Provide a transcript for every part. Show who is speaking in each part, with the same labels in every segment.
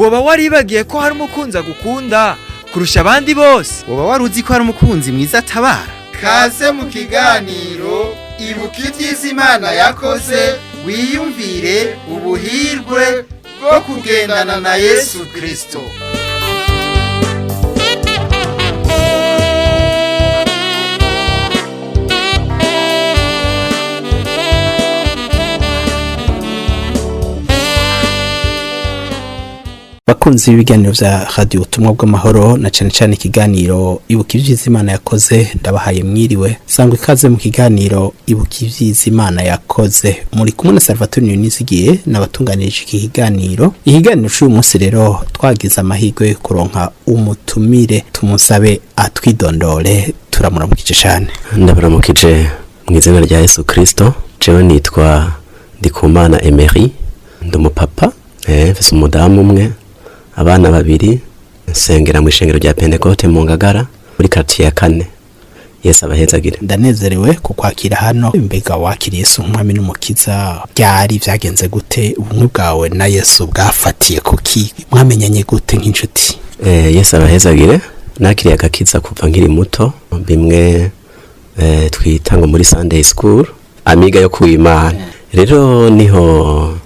Speaker 1: Woba waribagiye ko hari umukunzi agukunda kurusha abandi bose?
Speaker 2: Woba wari uzi ko hari umukunzi mwiza atabara?
Speaker 3: Kaze mu kiganiro Ibuka Ibyiza Imana Yakoze, wiyumvire ubuhirwe bwo kugendana na Yesu Kristo.
Speaker 4: Bakunzi b'ibiganiro vya Radio Ubutumwa bw'Amahoro, na cane cane ikiganiro Ibuka Ivyiza Imana Yakoze, ndabahaye mwiriwe. Sangwa ikaze mu kiganiro Ibuka Ivyiza Imana Yakoze. Muri kumwe na Salvatore Niyonizigiye n'abatunganirije iki kiganiro. Ikiganiro c'uyu munsi rero twagize amahirwe yo kuronka umutumire, tumusabe atwidondore. Turamuramukije cane.
Speaker 5: Ndabaramukije mu izina rya Yesu Kristo. Jewe nitwa Ndikumana Emery, ndi umupapa, mfise umudamu umwe, abana babiri, nsengera mu ishengero rya Pentekote mu Ngagara muri quartier ya 4. Yesu abahezagire.
Speaker 4: Ndanezerewe kukwakira hano. Mbega wakiriye Yesu nk'umwami n'umukiza ryari? Vyagenze gute? Ubumwe bwawe na Yesu bwafatiye kuki? Mwamenyanye gute nk'inshuti?
Speaker 5: Yesu abahezagire. Nakiriye agakiza kuva nkiri muto, bimwe twita ngo muri Sunday school, amiga yo kuwimana. Rero niho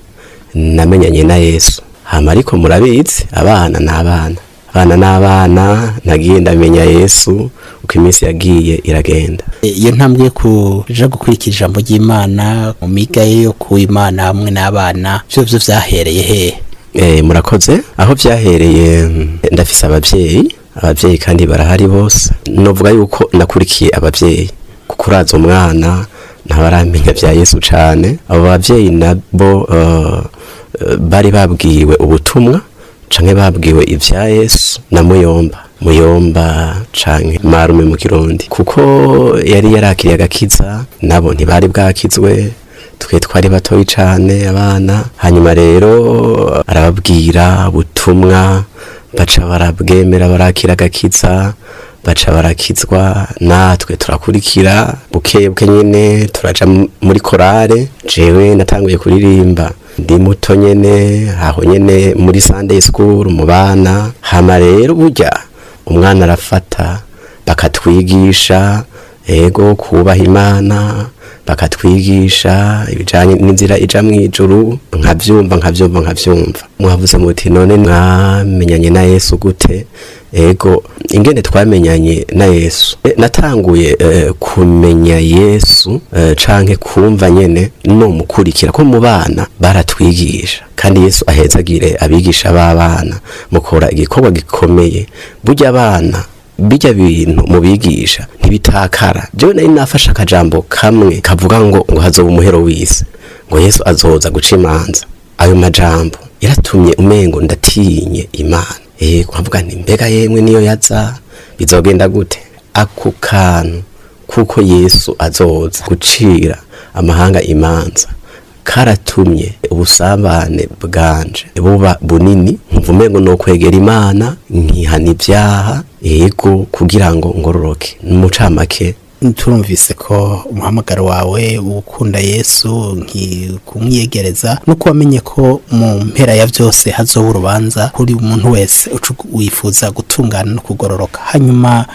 Speaker 5: namenyanye na Yesu. Hama ariko murabizi, abana n'abana, abana n'abana, nagiye ndamenya Yesu uko iminsi yagiye iragenda.
Speaker 4: Iyo ntambwe yo kuja gukurikira ijambo ry'Imana mu miga yo kuwimana hamwe n'abana, vyo vyo vyahereye hehe?
Speaker 5: Murakoze. Aho vyahereye, ndafise abavyeyi, abavyeyi kandi barahari bose. Novuga yuko nakurikiye abavyeyi, kuko uraza umwana ntabaramenya vya Yesu cane. Abo bavyeyi nabo bari babwiwe ubutumwa canke babwiwe ivya Yesu na Muyomba, Muyomba canke marume mu Kirundi, kuko yari yarakiriye agakiza, nabo ntibari bwakizwe, twe twari batoyi cane abana. Hanyuma rero arababwira ubutumwa, baca barabwemera, barakira agakiza, baca barakizwa, natwe turakurikira buke buke nyene, turaja muri korale. Jewe natanguye kuririmba ndi muto nyene, aho nyene muri Sunday school mu bana. Hama rero burya umwana arafata, bakatwigisha ego kubaha Imana, bakatwigisha ibijanye n'inzira ija mw'ijuru, nkavyumva nkavyumva nkavyumva. Mwavuze muti none mwamenyanye na Yesu gute? Ego, ingene twamenyanye na Yesu, natanguye kumenya Yesu, canke kumva nyene no mukurikira ko mu bana baratwigisha. Kandi Yesu ahezagire abigisha b'abana, mukora igikorwa gikomeye. Burya abana bijya bintu mubigisha ntibitakara. Jewe nari nafashe akajambo kamwe kavuga ngo hazoba umuhero w'isi, ngo Yesu azoza guca imanza. Ayo majambo yaratumye umengo ndatinye Imana. Nkavuga nti mbega yemwe niyo yaza bizogenda gute? Ako kantu kuko Yesu azoza gucira amahanga imanza karatumye ubusabane bwanje buba bunini, nkumva umengo no kwegera Imana nkihana ibyaha, yego, kugira ngo ngororoke. Mu camake,
Speaker 4: Turumvise ko umuhamagaro wawe ukunda Yesu, kumwiyegereza, nuko wamenye ko mu mpera ya byose hazoba urubanza kuri umuntu wese wifuza gutungana no kugororoka. Hanyuma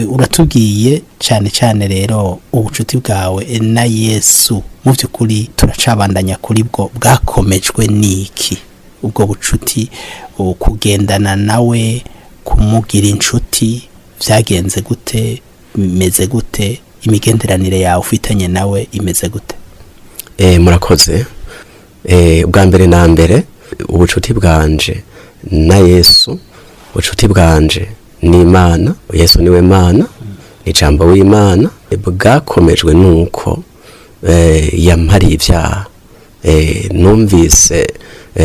Speaker 4: uratubwiye cyane cyane rero ubucuti bwawe na Yesu, mu by'ukuri turacabandanya kuri bwo, bwakomejwe n'iki? Ubwo bucuti, kugendana nawe, kumugira inshuti, vyagenze gute? Bimeze gute? Imigenderanire yawe ufitanye nawe imeze gute?
Speaker 5: Murakoze. Ubwa mbere na mbere, ubucuti bwanje na Yesu, ubucuti bwanje ni Imana, Yesu niwe Mana, ni Jambo w'Imana, bwakomejwe nuko yampariye ibyaha. Numvise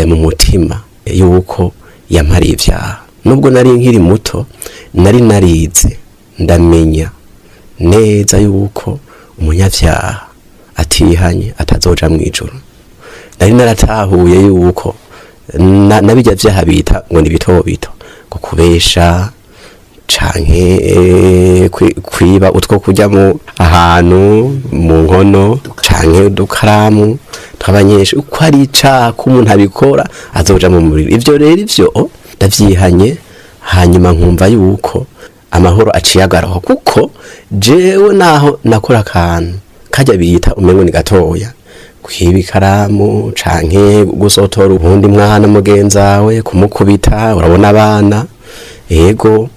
Speaker 5: mu mutima yuko yampariye ibyaha. Nubwo nari nkiri muto, nari narize, ndamenya neza yuko umunyabyaha atihanye atazoja mu ijuru. Nari naratahuye yuko na bijya vyaha bita ngo ni bito bito, ngo kubesha canke kwiba utwo kurya mu ahantu mu nkono canke udukaramu tw'abanyeshuri, uko ari icaha ko umuntu abikora azoja mu muriro. Ivyo rero ivyo Ndavyihanye, hanyuma nkumva yuko amahoro aciye agaruka, kuko jewe naho nakora akantu kajya bita umengo ni gatoya, kwiba ikaramu canke gusotora uwundi mwana mugenzawe, kumukubita, urabona abana, ego,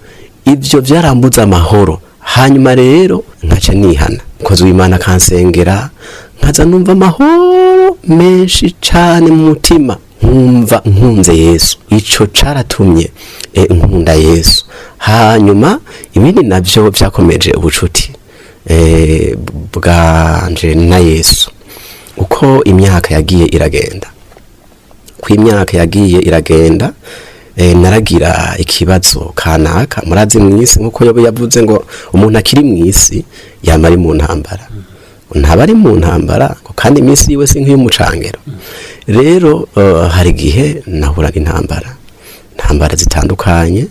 Speaker 5: ivyo vyarambuza amahoro. Hanyuma rero nkaca nihana, umukozi w'Imana akansengera, nkaza numva amahoro menshi cane mu mutima, nkumva nkunze Yesu. Ico caratumye nkunda Yesu. Hanyuma ibindi navyo vyakomeje ubucuti bwanje na Yesu uko imyaka yagiye iragenda. Ko imyaka yagiye iragenda, naragira ikibazo kanaka. Murazi mw'isi, nkuko Yobu yavuze ngo umuntu akiri mw'isi yama ari mu ntambara, ntaba ari mu ntambara ngo kandi iminsi yiwe si nk'iy'umucangero. Rero hari igihe nahura n'intambara, intambara zitandukanye,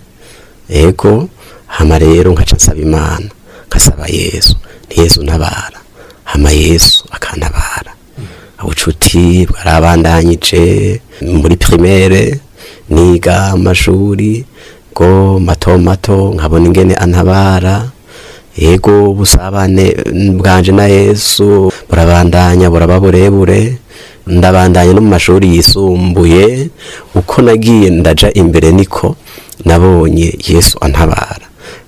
Speaker 5: ego. Hama rero nkaca nsaba Imana, nkasaba Yesu nti: "Yesu, ntabara." Hama Yesu akantabara. Ubucuti bwarabandanyije muri primaire, niga amashuri go mato mato, nkabona ingene antabara. Yego, ubusabane bwanje na Yesu burabandanya, buraba burebure. Ndabandanya no mu mashuri yisumbuye. Uko nagiye ndaja imbere, niko nabonye Yesu antabara,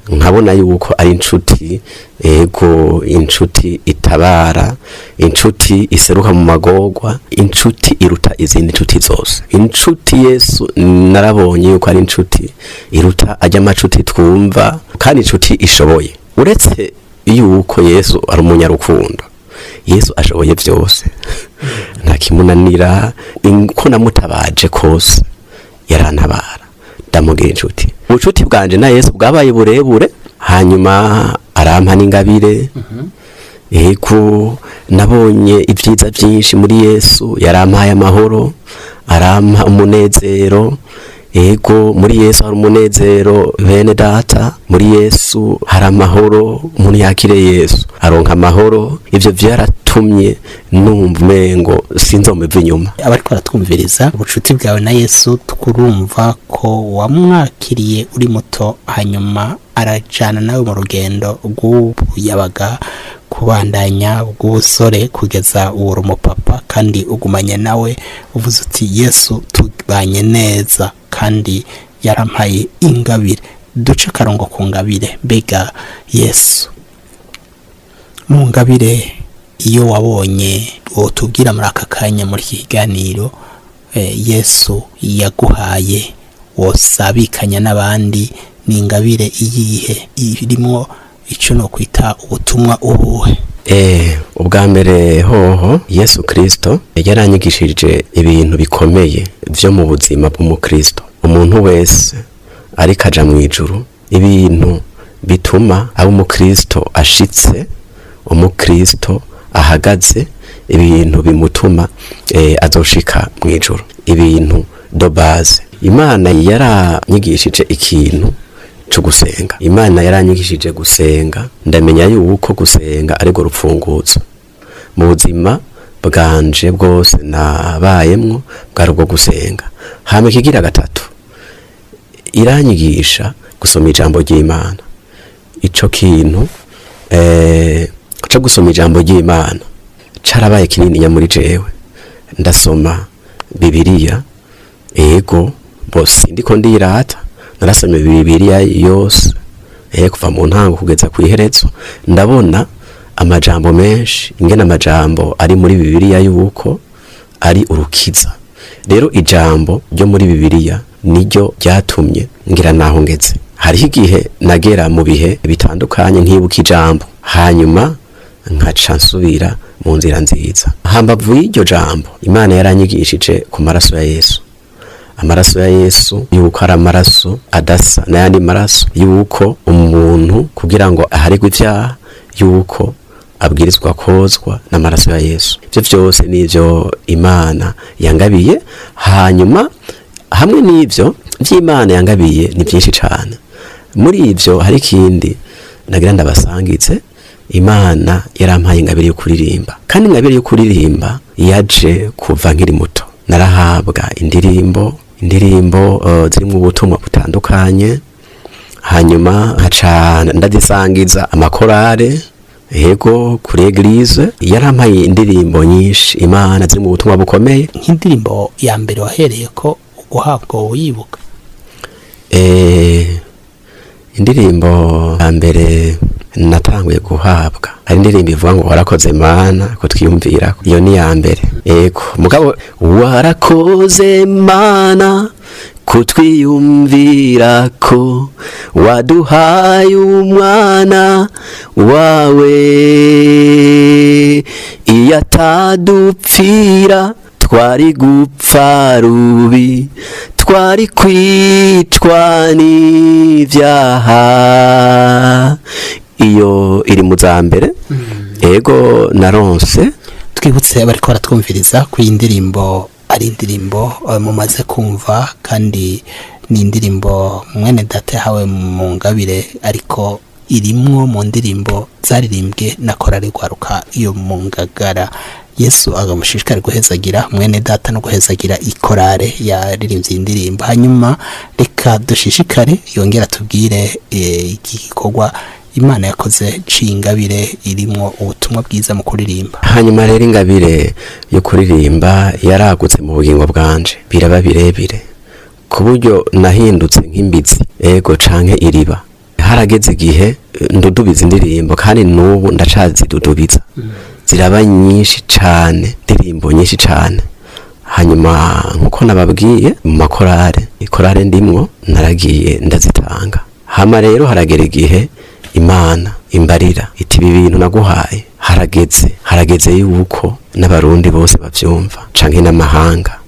Speaker 5: nkabona yuko ari inshuti, ego, inshuti itabara, inshuti iseruka mu magorwa, inshuti iruta izindi nshuti zose. Inshuti Yesu narabonye yuko ari inshuti iruta ajya amacuti twumva, kandi inshuti ishoboye. Uretse yuko Yesu ari umunyarukundo, Yesu ashoboye byose, nta kimunanira. Uko namutabaje kose yarantabara, ndamugira inshuti. Ubucuti bwanje na Yesu bwabaye burebure. Hanyuma arampa n'ingabire. Ego, nabonye ibyiza byinshi muri Yesu. Yarampaye amahoro, arampa umunezero. Ego, muri Yesu hari umunezero, bene data. Muri Yesu hari amahoro. Umuntu yakire Yesu aronka amahoro. Ibyo byaratumye numva umengo sinzomuva inyuma.
Speaker 4: Abariko baratwumviriza, ubucuti bwawe na Yesu tukurumva ko wamwakiriye uri muto, hanyuma arajana nawe mu rugendo rw'ubuyabaga, kubandanya bw'ubusore, kugeza uwo umupapa, kandi ugumanye nawe, uvuze uti: "Yesu tubanye neza kandi yarampaye ingabire." Duce akarongo ku ngabire. Mbega Yesu mu ngabire iyo wabonye wotubwira muri aka kanya, muri iki kiganiro, Yesu yaguhaye wosabikanya n'abandi, ni ingabire iyihe irimo icyo no kwita ubutumwa ubuhe?
Speaker 5: Ubwa mbere hoho, Yesu Kristo yaranyigishije ibintu bikomeye byo mu buzima bw'umukristo. Umuntu wese ariko aja mu ijuru, ibintu bituma aba umukristo ashitse, umukristo ahagaze, ibintu bimutuma azoshika mu ijuru, ibintu de base. Imana yaranyigishije ikintu cyo gusenga. Imana yaranyigishije gusenga, ndamenya yuko gusenga ariko rupfunguzo mu buzima bwanje bwose nabayemwo, bwari ubwo gusenga. Hama ikigira gatatu, iranyigisha gusoma ijambo ry'Imana. Ico kintu cyo gusoma ijambo ry'Imana carabaye kinini muri jewe. Ndasoma Bibiliya, ego, bose ndiko ndirata, narasomye Bibiliya yose, kuva mu ntango kugeza ku iherezo. Ndabona amajambo menshi, ingene amajambo ari muri Bibiliya yuko ari urukiza. Rero ijambo ryo muri Bibiliya niryo ryatumye ngira naho ngeze. Hariho igihe nagera mu bihe bitandukanye, nkibuka ijambo, hanyuma nkaca nsubira mu nzira nziza. Hambavu y'iryo jambo, Imana yaranyigishije ku maraso ya Yesu, amaraso ya Yesu yuko ari amaraso adasa n'ayandi maraso, yuko umuntu kugira ngo aharirwe ibyaha yuko abwirizwa kozwa n'amaraso ya Yesu. Ibyo byose n'ibyo Imana yangabiye. Hanyuma hamwe n'ibyo by'Imana yangabiye ni byinshi cyane. Muri ibyo hari ikindi nagira ndabasangitse: Imana yarampaye ingabire yo kuririmba, kandi ingabire yo kuririmba yaje kuva nkiri muto. Narahabwa indirimbo. Indirimbo zirimo ubutumwa butandukanye, hanyuma nkaca ndazisangiza amakorale, yego, kuri église. Yarampaye indirimbo nyinshi Imana ziri mu butumwa bukomeye.
Speaker 4: Nk'indirimbo ya mbere wahereye ko guhabwa, wiyibuka?
Speaker 5: Indirimbo ya mbere natanguye guhabwa, hari indirimbo ivuga ngo "Warakoze Mana kutwiyumvira". Iyo ni ya mbere, yego. Mugabo "Warakoze Mana kutwiyumvira ko waduhaye umwana wawe, iyo atadupfira twari gupfa rubi, twari kwicwa n'ibyaha". Iyo iri mu za mbere, ego, naronse.
Speaker 4: Twibutse abariko baratwumviriza ko iyi ndirimbo ari indirimbo mumaze kumva, kandi ni indirimbo mwene data yahawe mu ngabire, ariko irimwo mu ndirimbo zaririmbwe na korali Rwaruka iyo mu Ngagara. Yesu agamushishikare guhezagira mwene data no guhezagira ikorale yaririmbye iyi ndirimbo. Hanyuma reka dushishikare, yongera tubwire iki gikorwa Imana yakoze c'ingabire irimwo ubutumwa bwiza mu kuririmba.
Speaker 5: Hanyuma rero ingabire yo kuririmba yaragutse mu bugingo bwanje, biraba birebire ku buryo nahindutse nk'imbizi, ego, canke iriba. Harageze igihe ndudubiza indirimbo, kandi n'ubu ndacazidudubiza, ziraba nyinshi cane, indirimbo nyinshi cane. Hanyuma nkuko nababwiye, mu makorale, ikorale ndimwo, naragiye ndazitanga. Hama rero haragera igihe Imana imbarira iti: "Ibi bintu naguhaye, harageze yuko n'Abarundi bose bavyumva canke n'amahanga."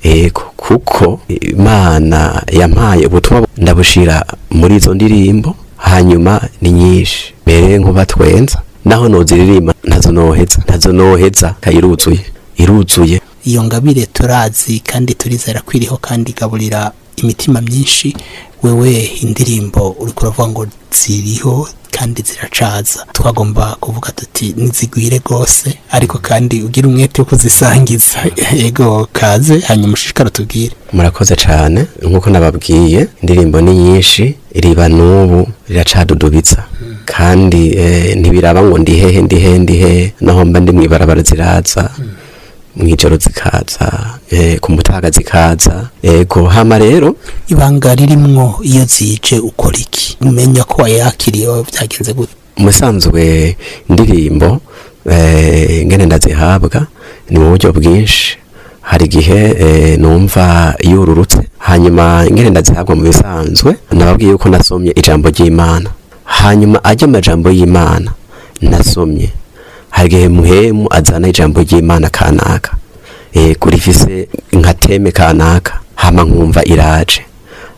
Speaker 5: Ego, kuko Imana yampaye ubutumwa ndabushira muri izo ndirimbo. Hanyuma ni nyinshi mbere nkuba twenza, naho noziririmba ntazo noheza, kayiruzuye, iruzuye.
Speaker 4: Iyo ngabire turazi kandi turizera ko iriho kandi igaburira imitima myinshi. Wewe indirimbo uriko uravuga ngo ziriho kandi ziracaza, twagomba kuvuga tuti nizigwire rwose, ariko kandi ugira umwete wo kuzisangiza. Yego, kaze, hanyuma ushishikare tubwire.
Speaker 5: Murakoze cyane. Nk'uko nababwiye, indirimbo ni nyinshi, iriba n'ubu riracadudubitsa, kandi ntibiraba ngo ndihehe, ndihehe, ndihehe, naho mba ndi mw'ibarabara ziraza, mw'ijoro zikaza, ku mutaga zikaza, ego. Hama rero
Speaker 4: Ibanga ririmwo, iyo zije ukora iki? Umenya ko wayakiriye byagenze gute?
Speaker 5: Musanzwe indirimbo ngene ndazihabwa ni mu buryo bwinshi. Hari igihe numva yururutse. Hanyuma ngene ndazihabwa, mu bisanzwe nababwiye yuko nasomye ijambo ry'Imana. Hanyuma ajya amajambo y'Imana nasomye, hari igihe muhemu azana ijambo ry'Imana kanaka, kurifise nka thème kanaka, hama nkumva iraje,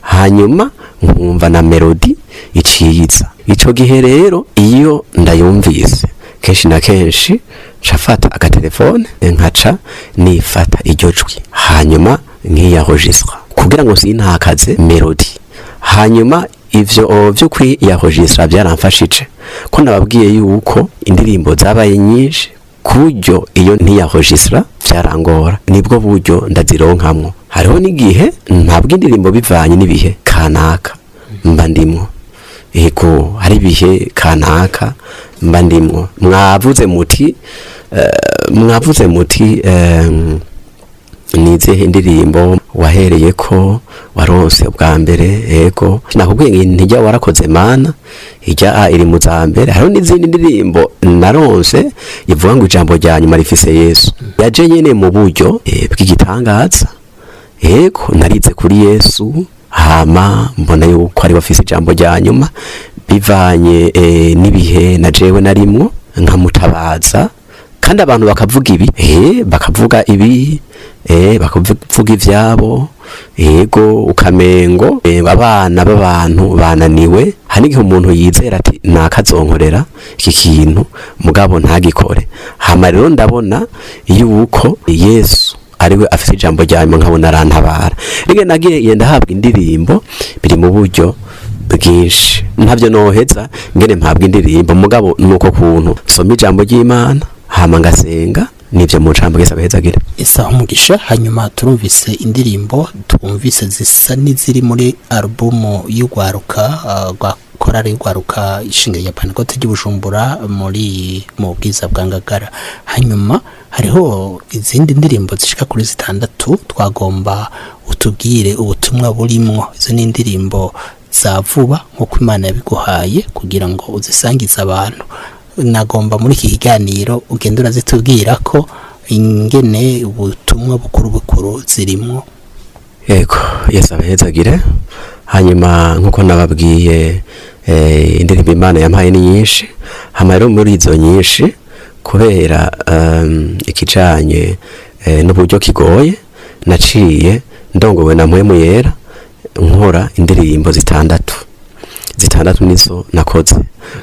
Speaker 5: hanyuma nkumva na mélodie iciyiza. Ico gihe rero iyo ndayumvise, kenshi na kenshi nshafata agatelefone nkaca nifata iryo jwi, hanyuma nkiyaregistra kugira ngo sintakaze mélodie. Hanyuma ivyo vyo kwiyaregistra byaramfashije, ko nababwiye yuko indirimbo zabaye nyinshi ku buryo iyo ntiyaregistra byarangora. Nibwo buryo ndazironkamwo. Hariho n'igihe ntabwo indirimbo bivanye n'ibihe kanaka mba ndimwo. Ego, hari ibihe kanaka mba ndimwo. Mwavuze muti nizihe indirimbo wahereye ko waronse ubwa mbere? Ego, nakubwiye ngo ntijya "Warakoze Mana", ijya a iri mu za mbere. Hariho n'izindi ndirimbo naronse ivuga ngo "Ijambo rya nyuma rifise Yesu". Yaje nyene mu buryo bw'igitangaza. Ego, narize kuri Yesu, hama mbona yuko ari bafise ijambo rya nyuma, bivanye n'ibihe na jewe narimwo, nkamutabaza, kandi abantu bakavuga ibi, bakavuga ibi, bakavuga ivyabo. Yego, ukamengo abana b'abantu bananiwe. Hari n'igihe umuntu yizera ati nakazonkorera iki kintu, mugabo ntagikore. Hama rero ndabona yuko Yesu ariwe afite ijambo rya nyuma, nkabona arantabara. Rege nagiye ndahabwa indirimbo biri mu buryo bwinshi, ntabyo noheza ngene mpabwa indirimbo, mugabo nuko kuntu soma ijambo ry'Imana, hama ngasenga. Nivyo mu ncambo abahezagire.
Speaker 4: Isaha umugisha. Hanyuma turumvise indirimbo, twumvise zisa n'iziri muri alubumu y'urwaruka rwa korali y'urwaruka ishinga ya Pantekote ry'Ibujumbura muri mu bwiza bwa Ngagara. Hanyuma hariho izindi ndirimbo zishika kuri zitandatu, twagomba utubwire ubutumwa burimwo. Izo ni indirimbo za vuba nk'uko Imana yabiguhaye kugira ngo uzisangize abantu. Nagomba muri iki kiganiro ugenda urazitubwira ko ingene ubutumwa bukuru bukuru zirimwo.
Speaker 5: Yego, Yesu abahezagire. Hanyuma nk'uko nababwiye, indirimbo Imana yampaye ni nyinshi. Hama rero muri izo nyinshi, kubera ikijanye n'uburyo kigoye, naciye ndongowe na Mpwemu Yera nkora indirimbo zitandatu. Zitandatu nizo nakoze,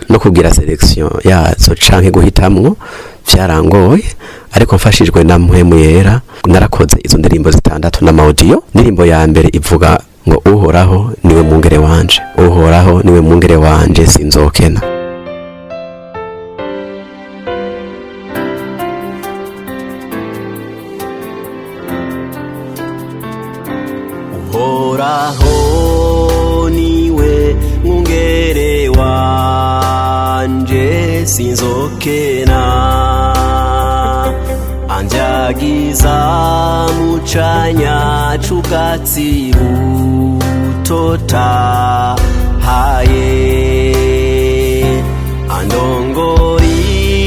Speaker 5: no kugira sélection yazo canke guhitamwo vyarangoye, ariko mfashijwe na Mpwemu Yera narakoze izo ndirimbo zitandatu n'ama audio. Indirimbo ya mbere ivuga ngo: "Uhoraho niwe mwungere wanje, Uhoraho niwe mwungere wanje, sinzokena."
Speaker 6: Uhoraho niwe mwungere wanje, sinzokena. Anjagiza mu canya c'ubwatsi butotahaye, andongora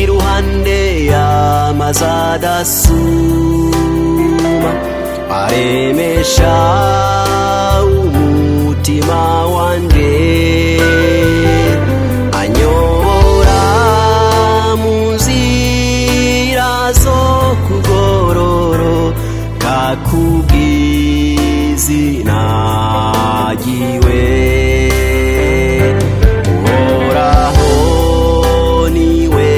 Speaker 6: iruhande y'amazi adasuma, aremesha umutima wanje, anyobora mu nzira zo kugororoka kubw'izina ryiwe. Uhoraho niwe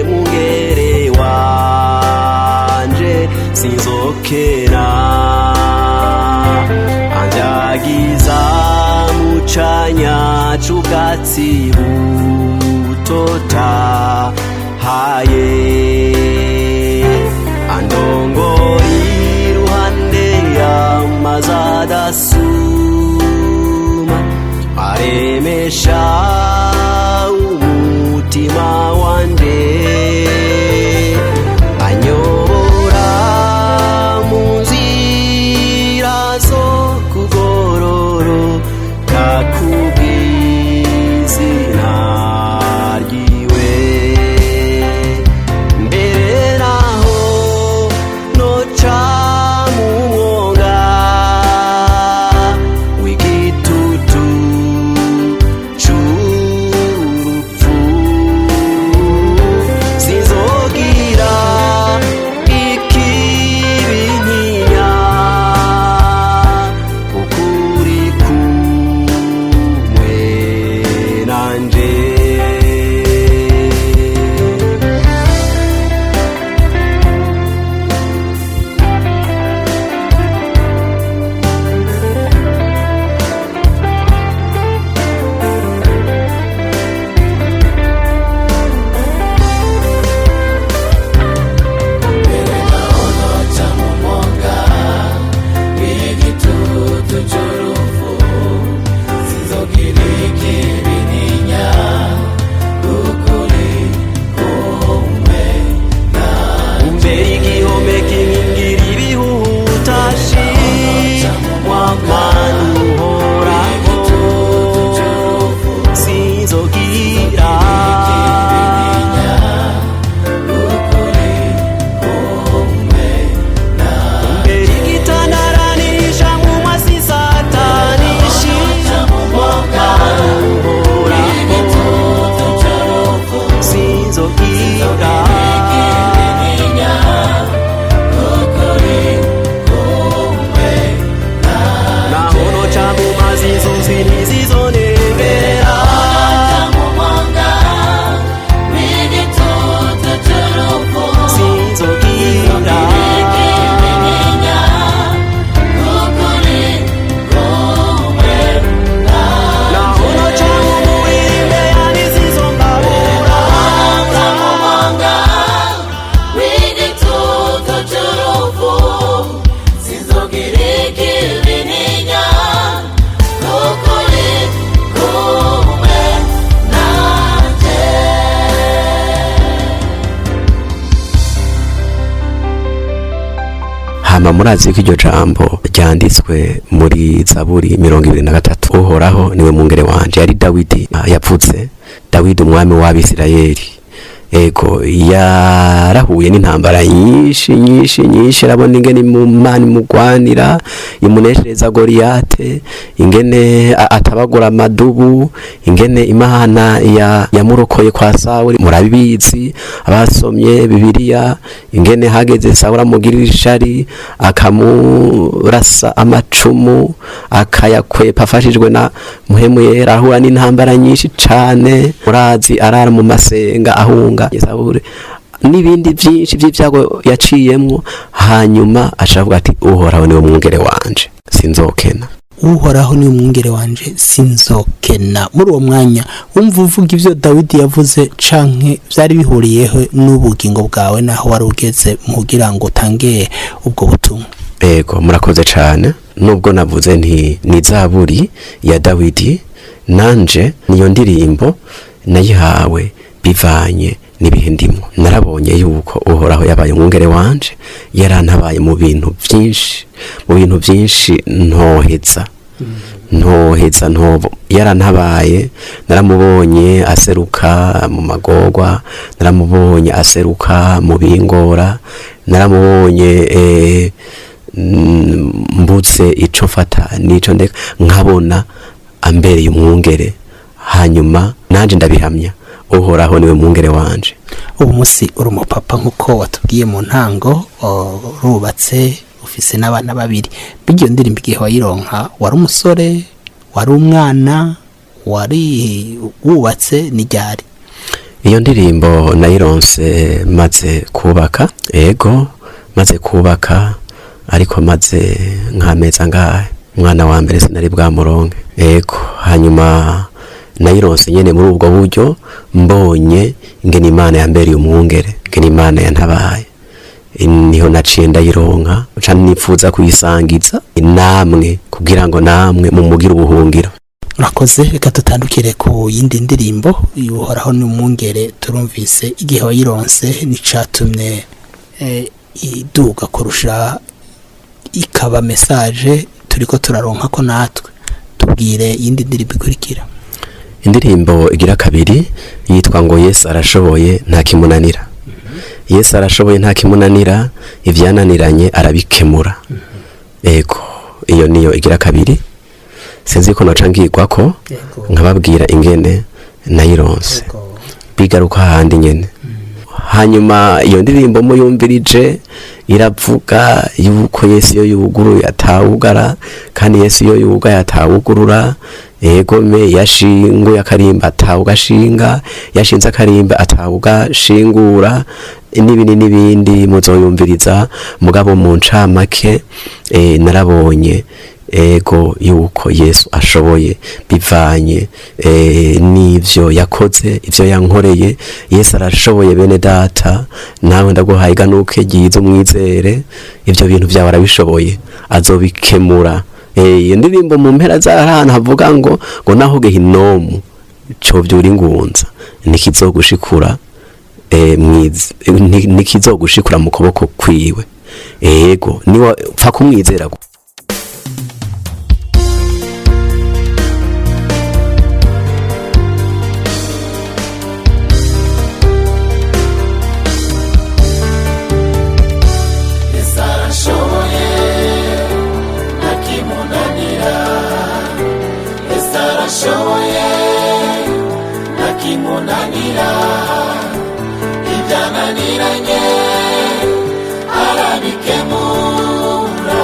Speaker 6: mwungere wanje, sinzokena. Anjagiza mu canya c'ubwatsi butotahaye, andongora iruhande y'amazi adasuma, aremesha umutima wanje, anyobora mu nzira zo kugororoka kubw'izina ryiwe. Mbere
Speaker 7: Sinzogira ikibininya kuko uri kumwe nanje.
Speaker 5: Hama murazi ko iryo jambo ryanditswe muri Zaburi 23: "Uhoraho niwe mungere wanje." Yari Dawidi yavuze, Dawidi umwami w'Abisirayeli. Ego, yarahuye n'intambara nyinshi nyinshi nyinshi, arabona ingene Imana imugwanira, imuneshereza Goriyate, ingene atabagura amadubu, ingene Imana yamurokoye kwa Sawuli. Murabizi abasomye Bibiliya, ingene hageze Sawuli amugirira ishari, akamurasa amacumu akayakwepa afashijwe na Muhemu Yera. Ahura n'intambara nyinshi cane, murazi arara mu masenga ahunga Sawuli n'ibindi byinshi by'ibyago yaciyemwo. Hanyuma acavuga ati: "Uhoraho niwe mwungere wanje, sinzokena."
Speaker 4: "Uhoraho ni umwungere wanje, sinzokena." Muri uwo mwanya wumva uvuga ibyo Dawidi yavuze, canke byari bihuriyeho n'ubugingo bwawe naho wari ugeze kugira ngo utange ubwo butumwa?
Speaker 5: Ego, murakoze cane. Nubwo navuze nti ni zaburi ya Dawidi, nanje niyo ndirimbo nayihawe bivanye n'ibihe ndimo. Narabonye yuko Uhoraho yabaye umwungere wanje, yarantabaye mu bintu byinshi, mu bintu byinshi ntoheza ntoheza ntobo. Yarantabaye, naramubonye aseruka mu magorwa, naramubonye aseruka mu bingora, naramubonye mbutse ico mfata n'ico ndeka, nkabona ambereye umwungere. Hanyuma nanje ndabihamya: Uhoraho niwe mwungere wanje.
Speaker 4: Ubu munsi uri umupapa nk'uko watubwiye mu ntango, urubatse, ufise n'abana babiri. Bityo iyo ndirimbo igihe wayironka wari umusore, wari umwana, wari wubatse, ni ryari?
Speaker 5: Iyo ndirimbo nayironse maze kubaka. Ego, maze kubaka, ariko maze nk'amezi angahe umwana wa mbere sinari bwamuronke. Ego, hanyuma nayironse nyene muri ubwo buryo, mbonye ingene Imana yambereye umwungere, ingene Imana yantabaye, niho naciye ndayironka, nca nifuza kuyisangiza namwe kugira ngo namwe mumugire ubuhungiro.
Speaker 4: Urakoze. Reka tutandukire ku yindi ndirimbo. "Uhoraho ni umwungere" turumvise igihe wayironse n'icatumye iduga kurusha, ikaba message turiko turaronka ko natwe. Tubwire iyindi ndirimbo ikurikira.
Speaker 5: Indirimbo igira kabiri yitwa ngo "Yesu arashoboye, nta kimunanira". Yesu arashoboye, nta kimunanira, ibyananiranye arabikemura. Ego, iyo niyo igira kabiri. Sinzi ko noca ngirwa ko nkababwira ingene nayironse, bigaruka hahandi nyene. Hanyuma iyo ndirimbo muyumvirije iravuga yuko Yesu iyo yuguruye atawugara, kandi Yesu iyo yugaye atawugurura. Egome, yashinguye akarimba atawugashinga, yashinze akarimba atawugashingura, n'ibindi n'ibindi muzoyumviriza. Mugabo mu ncamake, narabonye, ego, yuko Yesu ashoboye bivanye n'ivyo yakoze, ivyo yankoreye. Yesu arashoboye. Bene data, nawe ndaguhaye iganuke ryiza, umwizere, ivyo bintu vyawe arabishoboye, azobikemura. Iyo ndirimbo mu mpera z'ahantu havuga ngo naho gehinomu covyura ingunza, ntikizogushikura ntikizogushikura mu kuboko kwiwe. Ego, niwa pfa kumwizera.
Speaker 7: Yesu arashoboye, ntakimunanira. Yesu arashoboye, ntakimunanira. Ibyananiranye arabikemura.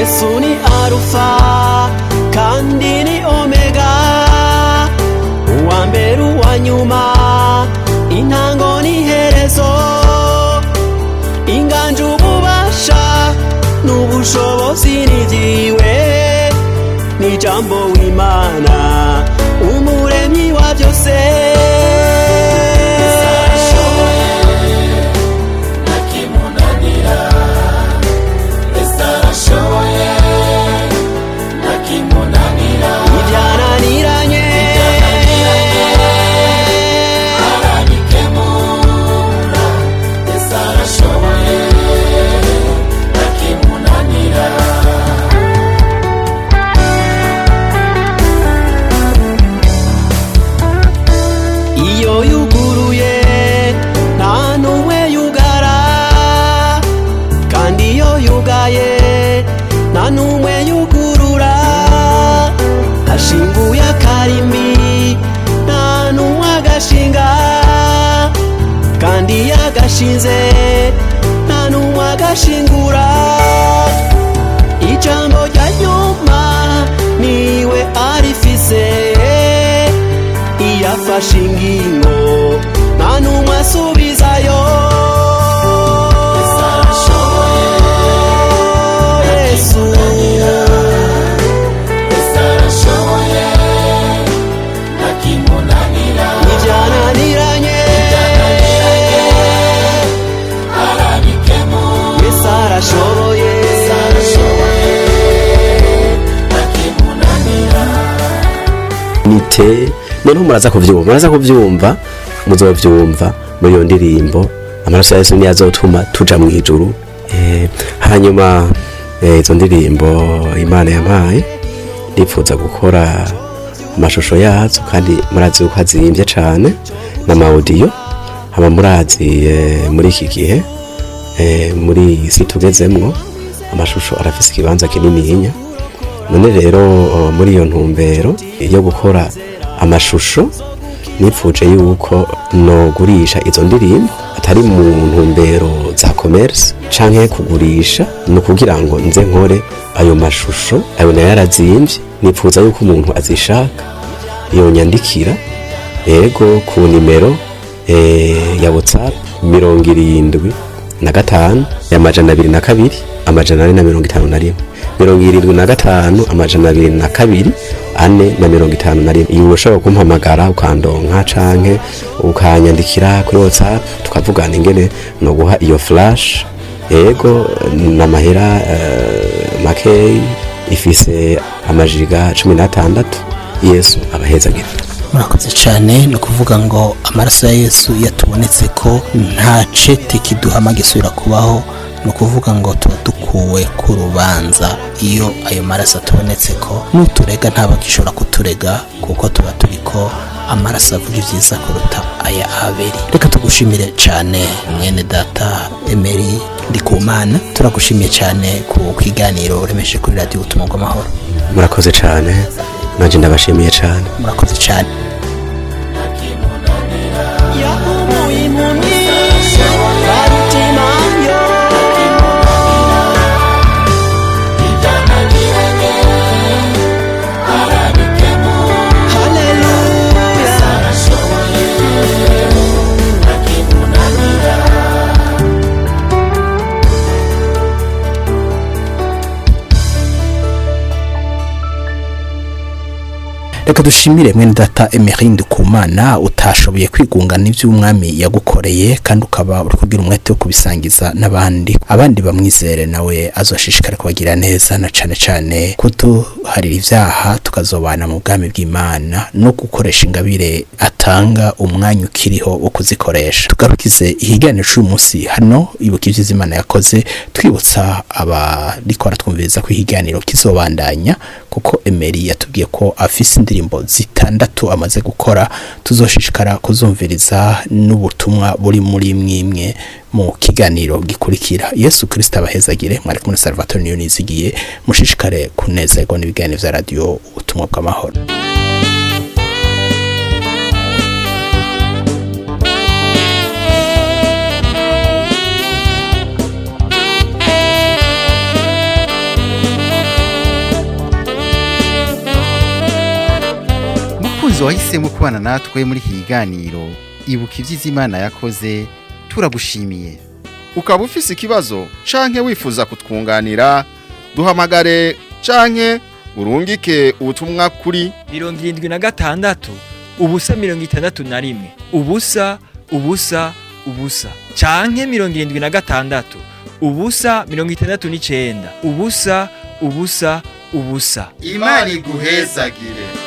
Speaker 6: Yesu ni Arufa kandi ni Omega, uwa mbere uwa nyuma, intango n'iherezo, inganje ububasha n'ubushobozi ni vyiwe, ni jambo w'Imana umuremyi wa byose.
Speaker 7: Ntakimunanira, Yesu arashoboye, ntakimunanira.
Speaker 6: Ibyananiranye
Speaker 7: arabikemura, Yesu arashoboye, ntakimunanira.
Speaker 6: Iyo yuguruye nta n'umwe yugara, kandi iyo yugaye nta n'umwe yugurura. Ashinguye akarimi nta n'umwe agashinga, kandi iyo agashinze nta n'umwe agashingura. Ijambo rya nyuma niwe arifise, iyo afashe ingingo nta n'umwe asubizayo. Yesu.
Speaker 7: Yesu arashoboye, ntakimunanira.
Speaker 6: Ibyananiranye
Speaker 7: arabikemura,
Speaker 6: Yesu arashoboye,
Speaker 7: Yesu arashoboye, ntakimunanira.
Speaker 5: Nite noneho muraza kuvyumva muzovyumva muri iyo ndirimbo, amaraso ya Yesu niyo azotuma tuja mu ijuru. Hanyuma izo ndirimbo Imana yampaye ndipfuza gukora amashusho yazo, kandi murazi yuko azimvye cane n'ama audio. Hama murazi muri iki gihe, muri iyi si tugezemwo, amashusho arafise ikibanza kinininya. None rero muri iyo ntumbero yo gukora amashusho, nipfuje yuko nogurisha izo ndirimbo, atari mu ntumbero za commerce canke kugurisha, ni ukugira ngo nze nkore ayo mashusho. Ayo nayo arazimvye. Nipfuza yuko umuntu azishaka yonyandikira, yego, ku nimero ya WhatsApp 75 202 451, 75 202 451. Iyo ushobora kumpamagara ukandonka canke ukanyandikira kuri WhatsApp, tukavugana ingene no guha iyo flash. Yego, n'amahera makeyi, ifise amajiga 16. Yesu abahezagira.
Speaker 4: Murakoze cyane. Ni ukuvuga ngo amaraso ya Yesu iyo atubonetse ko nta cete kiduhama gisubira kubaho. Ni ukuvuga ngo tuba dukuwe ku rubanza iyo ayo maraso atubonetse ko. Nuturega ntaba agishobora kuturega, kuko tuba turi ko amaraso avuga ibyiza kuruta aya Abeli. Reka tugushimire cyane, mwene data Emery Ndikumana. Turagushimiye cyane ku kiganiro uremeshe kuri Radiyo Ubutumwa bw'Amahoro.
Speaker 5: Murakoze cyane, nanjye ndabashimiye cyane.
Speaker 4: Murakoze cyane.
Speaker 6: Yahumuye impumyi Barutimayo.
Speaker 7: Ibyananiranye arabikemura.
Speaker 6: Haleluya.
Speaker 7: Arashoboye, ntakimunanira.
Speaker 4: Reka dushimire mwene data Emery Ndikumana utashoboye kwigunga n'iby'umwami yagukoreye, kandi ukaba uri kugira umwete wo kubisangiza n'abandi, abandi bamwizere, nawe azoshishikare kubagira neza, na cane cane kuduharira ibyaha tukazobana mu bwami bw'Imana, no gukoresha ingabire atanga umwanya ukiriho wo kuzikoresha. Tugarukize ikiganiro cy'uyu munsi hano, ibuka ibyiza Imana yakoze, twibutsa abariko baratwumviriza ko ikiganiro kizobandanya, kuko Emery yatubwiye ko afise indirimbo zitandatu amaze gukora. Tuzoshishikara kuzumviriza n'ubutumwa buri muri mwimwe mu kiganiro gikurikira. Yesu Kristo abahezagire. Mwari kumwe na Salvatore Niyonizigiye. Mushishikare kunezerwa n'ibiganiro vya Radio Ubutumwa bw'Amahoro.
Speaker 2: Mugenzi wahisemo kubana natwe muri iki kiganiro Ibuka Ibyiza Imana Yakoze, turagushimiye.
Speaker 8: Ukaba ufise ikibazo canke wifuza kutwunganira, duhamagare canke urungike ubutumwa kuri
Speaker 1: 76 0 61 0 0 0 canke 76 0 69 0 0 0.
Speaker 3: Imana iguhezagire.